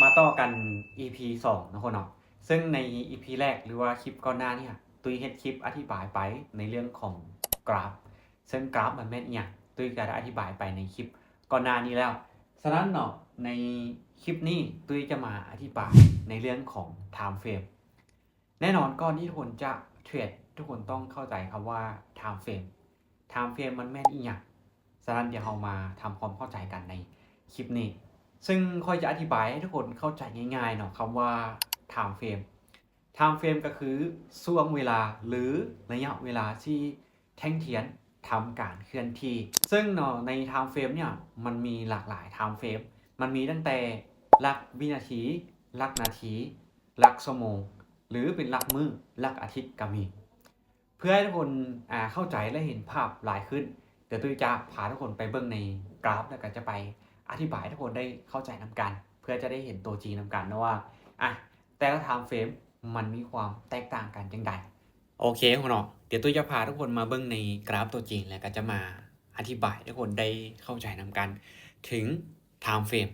ມາຕໍ່ກັນ ອີພີສອງເນາະ ເນາະ ເຊິ່ງໃນ ອີພີແລກ ຫຼືວ່າຄລິບກ່ອນໜ້ານີ້ ຕຸ້ຍເຮັດຄລິບອະທິບາຍໄປໃນເລື່ອງຂອງກຣາຟ ເຊິ່ງກຣາຟມັນແມ່ນອີ່ຫຍັງ ຕຸ້ຍກໍໄດ້ອະທິບາຍໄປໃນຄລິບກ່ອນໜ້ານີ້ແລ້ວ. ສະນັ້ນເນາະ ໃນຄລິບນີ້ຕຸ້ຍຈະມາອະທິບາຍໃນເລື່ອງຂອງ time frame. ແນ່ນອນ ກ່ອນທີ່ທຸກຄົນຈະເທຣດ ທຸກຄົນຕ້ອງເຂົ້າໃຈຄຳວ່າ time frame. time frame ມັນແມ່ນອີ່ຫຍັງ? ສະນັ້ນ ດຽວເຮົາມາທຳຄວາມເຂົ້າໃຈກັນໃນຄລິບນີ້ ເຊິ່ງຂ້ອຍຈະອະທິບາຍໃຫ້ທຸກຄົນເຂົ້າໃຈງ່າຍໆເນາະ ຄຳວ່າ time frame. time frame ກໍຄືຊ່ວງເວລາ ຫຼື ໄລຍະເວລາທີ່ແທ່ງທຽນທຳການເຄື່ອນທີ່ ເຊິ່ງເນາະ ໃນ time frame ເນຍ ມັນມີຫຼາກຫຼາຍ time frame. ມັນມີຕັ້ງແຕ່ຫຼັກວິນາທີ, ຫຼັກນາທີ, ຫຼັກຊົ່ວໂມງ ຫຼື ເປັນຫຼັກມື້, ຫຼັກອາທິດກໍມີ. ເພື່ອໃຫ້ທຸກຄົນ ອາ ເຂົ້າໃຈ ແລະ ເຫັນພາບຫຼາຍຂຶ້ນ, ດຽວຕຸ້ຍຈະພາທຸກຄົນໄປເບິ່ງໃນກຣາຟ ແລ້ວກໍຈະໄປອະທິບາຍໃຫ້ທຸກຄົນໄດ້ເຂົ້າໃຈນຳກັນ ເພື່ອຈະໄດ້ເຫັນຕົວຈິງນຳກັນເນາະວ່າ ອາ ແຕ່ລະ time frame ມັນມີຄວາມແຕກຕ່າງກັນຈັ່ງໃດ. ໂອເຄເນາະ ດຽວຕຸ້ຍຈະພາທຸກຄົນມາເບິ່ງໃນກຣາຟຕົວຈິງ ແລ້ວກໍຈະມາອະທິບາຍໃຫ້ທຸກຄົນໄດ້ເຂົ້າໃຈນຳກັນເຖິງ time frame.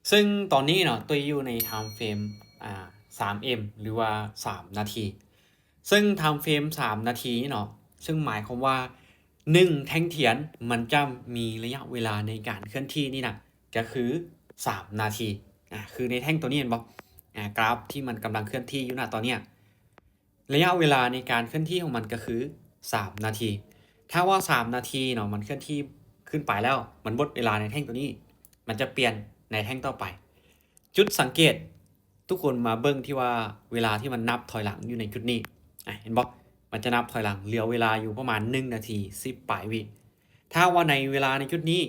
ເຊິ່ງຕອນນີ້ເນາະ ຕຸ້ຍຢູ່ໃນ time frame ອາ ສາມເອັມ ຫຼືວ່າ ສາມນາທີ ເຊິ່ງ time frame ສາມນາທີເນາະ ເຊິ່ງໝາຍຄວາມວ່າ ໜຶ່ງແທ່ງທຽນມັນຈະມີໄລຍະເວລາໃນການເຄື່ອນທີ່ນີ້ນະ ກໍຄື ສາມນາທີ ອາ ຄືໃນແທ່ງຕົວນີ້ແມ່ນບໍ່? ອາ ກຣາຟທີ່ມັນກຳລັງເຄື່ອນທີ່ຢູ່ນະຕອນເນີ້ຍ ໄລຍະເວລາໃນການເຄື່ອນທີ່ຂອງມັນກໍຄື ສາມນາທີ. ຖ້າວ່າ ສາມນາທີເນາະ ມັນເຄື່ອນທີ່ຂຶ້ນໄປແລ້ວ ມັນໝົດເວລາໃນແທ່ງຕົວນີ້ ມັນຈະປ່ຽນໃນແທ່ງຕໍ່ໄປ. ຈຸດສັງເກດ ທຸກຄົນມາເບິ່ງທີ່ວ່າເວລາທີ່ມັນນັບຖອຍຫຼັງຢູ່ໃນຈຸດນີ້ ອາ ເຫັນບໍ່? ມັນຈະນັບຖອຍຫຼັງ ເຫຼືອເວລາຢູ່ປະມານໜຶ່ງນາທີສິບປາຍວິ. ຖ້າວ່າໃນເວລາໃນຈຸດນີ້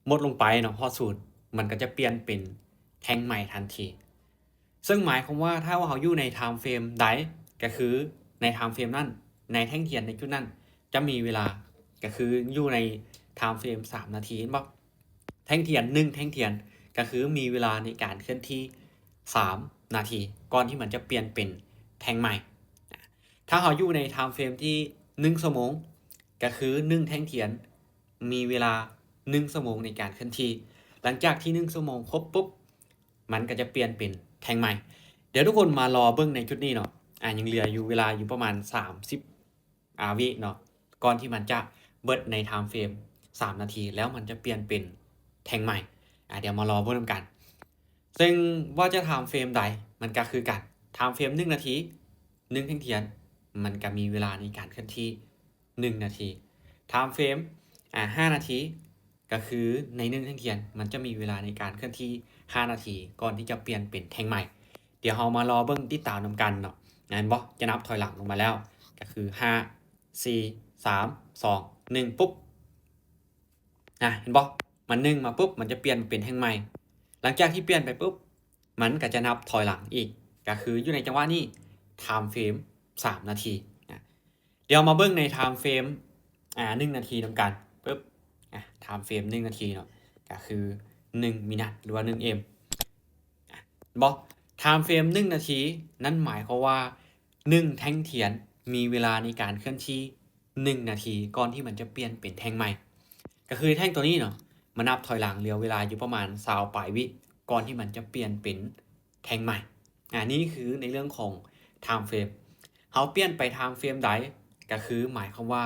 ໝົດລົງໄປເນາະ ຮອດສູນ ມັນກໍຈະປ່ຽນເປັນແທ່ງໃໝ່ທັນທີ. ເຊິ່ງໝາຍຄວາມວ່າ ຖ້າວ່າເຮົາຢູ່ໃນ time frame ໃດ ກໍຄືໃນ time frame ນັ້ນ ໃນແທ່ງທຽນໃນຈຸດນັ້ນ ຈະມີເວລາ ກໍຄືຢູ່ໃນ time frame ສາມນາທີ ເຫັນບໍ່? ແທ່ງທຽນໜຶ່ງແທ່ງທຽນ ກໍຄືມີເວລາໃນການເຄື່ອນທີ່ສາມນາທີ ກ່ອນທີ່ມັນຈະປ່ຽນເປັນແທ່ງໃໝ່. ຖ້າເຮົາຢູ່ໃນ time frame ທີ່ໜຶ່ງຊົ່ວໂມງ ກໍຄືໜຶ່ງແທ່ງທຽນມີເວລາໜຶ່ງຊົ່ວໂມງໃນການເຄື່ອນທີ່. ຫຼັງຈາກທີ່ໜຶ່ງຊົ່ວໂມງຄົບປຸບ ມັນກໍຈະປ່ຽນເປັນແທ່ງໃໝ່. ດຽວທຸກຄົນມາລໍເບິ່ງໃນຈຸດນີ້ເນາະ ອາ ຍັງເຫຼືອຢູ່ເວລາຢູ່ປະມານສາມສິບ ອາ ວິເນາະ ກ່ອນທີ່ມັນຈະເບິດໃນ time frame ສາມນາທີ ແລ້ວມັນຈະປ່ຽນເປັນແທ່ງໃໝ່. ອາ ດຽວມາລໍເບິ່ງນຳກັນ ເຊິ່ງວ່າຈະ time frame ໃດ ມັນກໍຄືກັນ time frame ໜຶ່ງນາທີ ໜຶ່ງແທ່ງທຽນ ມັນກໍມີເວລາໃນການເຄື່ອນທີ່ໜຶ່ງນາທີ. time frame ອາ ຫ້ານາທີ ກໍຄືໃນໜຶ່ງແທ່ງທຽນ ມັນຈະມີເວລາໃນການເຄື່ອນທີ່ຫ້ານາທີ ກ່ອນທີ່ຈະປ່ຽນເປັນແທ່ງໃໝ່. ດຽວເຮົາມາລໍເບິ່ງຕິດຕາມນຳກັນເນາະ ແມ່ນບໍ່? ຈະນັບຖອຍຫຼັງລົງມາແລ້ວ ກໍຄື ຫ້າ ສີ່ ສາມ ສອງ ໜຶ່ງ ປຸບ ອາ ເຫັນບໍ່? ມັນໜຶ່ງມາປຸບ ມັນຈະປ່ຽນເປັນແທ່ງໃໝ່. ຫຼັງຈາກທີ່ປ່ຽນໄປປຸບ ມັນກໍຈະນັບຖອຍຫຼັງອີກ ກໍຄືຢູ່ໃນຈັງຫວະນີ້ time frame ສາມນາທີນະ. ດຽວມາເບິ່ງໃນ time frame ອາ ໜຶ່ງນາທີນຳກັນ ປຶບ ອາ time frame ໜຶ່ງນາທີເນາະ ກໍຄືໜຶ່ງມິນາດ ຫຼືວ່າໜຶ່ງເອັມ ອາ ເຫັນບໍ່? time frame ໜຶ່ງນາທີ ນັ້ນໝາຍຄວາມວ່າ ໜຶ່ງແທ່ງທຽນມີເວລາໃນການເຄື່ອນທີ່ໜຶ່ງນາທີ ກ່ອນທີ່ມັນຈະປ່ຽນເປັນແທ່ງໃໝ່. ກໍຄືແທ່ງຕົວນີ້ເນາະ ມັນນັບຖອຍຫຼັງເຫຼືອເວລາຢູ່ປະມານຊາວປາຍວິ ກ່ອນທີ່ມັນຈະປ່ຽນເປັນແທ່ງໃໝ່. ອາ ນີ້ຄືໃນເລື່ອງຂອງ time frame. ເຮົາປ່ຽນໄປ time frame ໃດ ກໍຄືໝາຍຄວາມວ່າ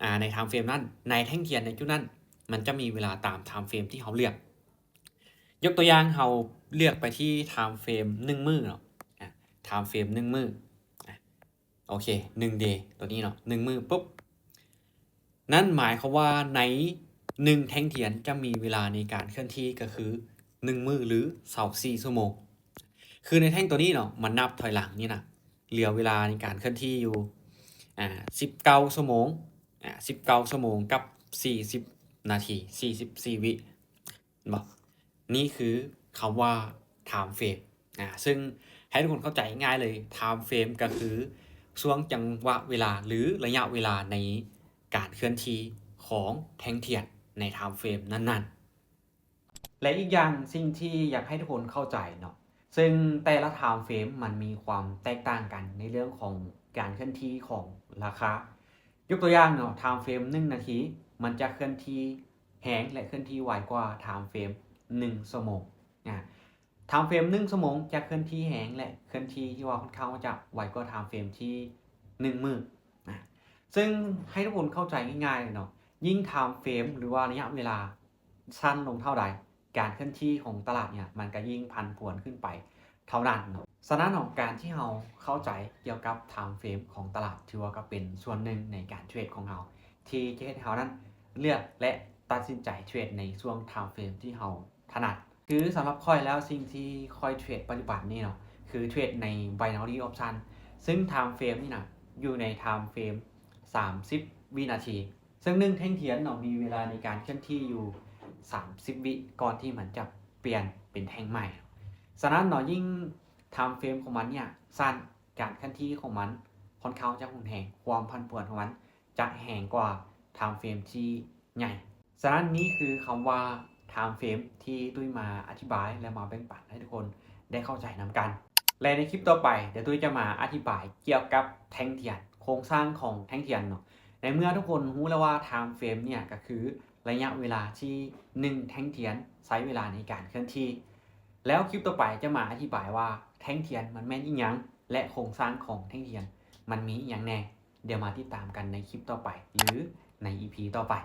ອາ ໃນ time frame ນັ້ນ ໃນແທ່ງທຽນໃນຈຸດນັ້ນ ມັນຈະມີເວລາຕາມ time frame ທີ່ເຮົາເລືອກ. ຍົກຕົວຢ່າງ ເຮົາເລືອກໄປທີ່ time frame ໜຶ່ງມື້ເນາະ ອາ time frame ໜຶ່ງມື້ ອາ ໂອເຄ ໜຶ່ງ day ຕົວນີ້ເນາະ ໜຶ່ງມື້ປຸບ ນັ້ນໝາຍຄວາມວ່າໃນໜຶ່ງແທ່ງທຽນຈະມີເວລາໃນການເຄື່ອນທີ່ກໍຄືໜຶ່ງມື້ ຫຼື ຊາວສີ່ຊົ່ວໂມງ. ຄືໃນແທ່ງຕົວນີ້ເນາະ ມັນນັບຖອຍຫຼັງນີ້ນະ ເຫຼືອເວລາໃນການເຄື່ອນທີ່ຢູ່ ອາ ສິບເກົ້າຊົ່ວໂມງ ອາ ສິບເກົ້າຊົ່ວໂມງກັບສີ່ສິບນາທີ ສີ່ສິບສີ່ວິ. ເຫັນບໍ່? ນີ້ຄືຄຳວ່າ time frame ອາ ເຊິ່ງໃຫ້ທຸກຄົນເຂົ້າໃຈງ່າຍເລີຍ time frame ກໍຄືຊ່ວງຈັງຫວະເວລາ ຫຼື ໄລຍະເວລາໃນການເຄື່ອນທີ່ຂອງແທ່ງທຽນໃນ time frame ນັ້ນໆ. ແລະ ອີກຢ່າງ ສິ່ງທີ່ຢາກໃຫ້ທຸກຄົນເຂົ້າໃຈເນາະ ເຊິ່ງແຕ່ລະ time frame ມັນມີຄວາມແຕກຕ່າງກັນໃນເລື່ອງຂອງການເຄື່ອນທີ່ຂອງລາຄາ. ຍົກຕົວຢ່າງເນາະ time frame ໜຶ່ງນາທີ ມັນຈະເຄື່ອນທີ່ແຮງ ແລະ ເຄື່ອນທີ່ໄວກວ່າ time frame ໜຶ່ງຊົ່ວໂມງ. ອາ time frame ໜຶ່ງຊົ່ວໂມງຈະເຄື່ອນທີ່ແຮງ ແລະ ເຄື່ອນທີ່ທີ່ວ່າຄ່ອນຂ້າງຈະໄວກວ່າ time frame ທີ່ໜຶ່ງມື້ນະ. ເຊິ່ງໃຫ້ທຸກຄົນເຂົ້າໃຈງ່າຍໆເນາະ, ຍິ່ງ time frame ຫຼືວ່າໄລຍະເວລາສັ້ນລົງເທົ່າໃດ, ການເຄື່ອນທີ່ຂອງຕະຫຼາດເນຍ ມັນກໍຍິ່ງຜັນຜວນຂຶ້ນໄປເທົ່ານັ້ນເນາະ. ສະນັ້ນເນາະ, ການທີ່ເຮົາເຂົ້າໃຈກ່ຽວກັບ time frame ຂອງຕະຫຼາດ ຖືວ່າກໍເປັນສ່ວນໜຶ່ງໃນການເທຣດຂອງເຮົາ ທີ່ຈະເຮັດໃຫ້ເຮົານັ້ນເລືອກ ແລະ ຕັດສິນໃຈເທຣດໃນຊ່ວງ time frame ທີ່ເຮົາຖະໜັດ. ຄືສຳລັບຂ້ອຍແລ້ວ, ສິ່ງທີ່ຂ້ອຍເທຣດປັດຈຸບັນນີ້ເນາະ ຄືເທຣດໃນ binary option ເຊິ່ງ time frame ນີ້ນະ ຢູ່ໃນ time frame ສາມສິບວິນາທີ. ເຊິ່ງໜຶ່ງແທ່ງທຽນເນາະ ມີເວລາໃນການເຄື່ອນທີ່ຢູ່ສາມສິບວິ ກ່ອນທີ່ມັນຈະປ່ຽນເປັນແທ່ງໃໝ່. ສະນັ້ນເນາະ, ຍິ່ງ time frame ຂອງມັນເນຍສັ້ນ, ການເຄື່ອນທີ່ຂອງມັນຄ່ອນຂ້າງຈະຮຸນແຮງ, ຄວາມຜັນຜວນຂອງມັນຈະແຮງກວ່າ time frame ທີ່ໃຫຍ່. ສະນັ້ນນີ້ຄືຄຳວ່າ time frame ທີ່ຕຸ້ຍມາອະທິບາຍ ແລະ ມາແບ່ງປັນໃຫ້ທຸກຄົນໄດ້ເຂົ້າໃຈນຳກັນ. ແລະ ໃນຄລິບຕໍ່ໄປ ດຽວຕຸ້ຍຈະມາອະທິບາຍກ່ຽວກັບແທ່ງທຽນ, ໂຄງສ້າງຂອງແທ່ງທຽນເນາະ. ໃນເມື່ອທຸກຄົນຮູ້ແລ້ວວ່າ time frame ເນຍກໍຄືໄລຍະເວລາທີ່ໜຶ່ງແທ່ງທຽນໃຊ້ເວລາໃນການເຄື່ອນທີ່, ແລ້ວຄລິບຕໍ່ໄປຈະມາອະທິບາຍວ່າແທ່ງທຽນມັນແມ່ນອີ່ຫຍັງ ແລະ ໂຄງສ້າງຂອງແທ່ງທຽນມັນມີອີ່ຫຍັງແດ່. ດຽວມາຕິດຕາມກັນໃນຄລິບຕໍ່ໄປ ຫຼື ໃນ ອີພີ ຕໍ່ໄປ.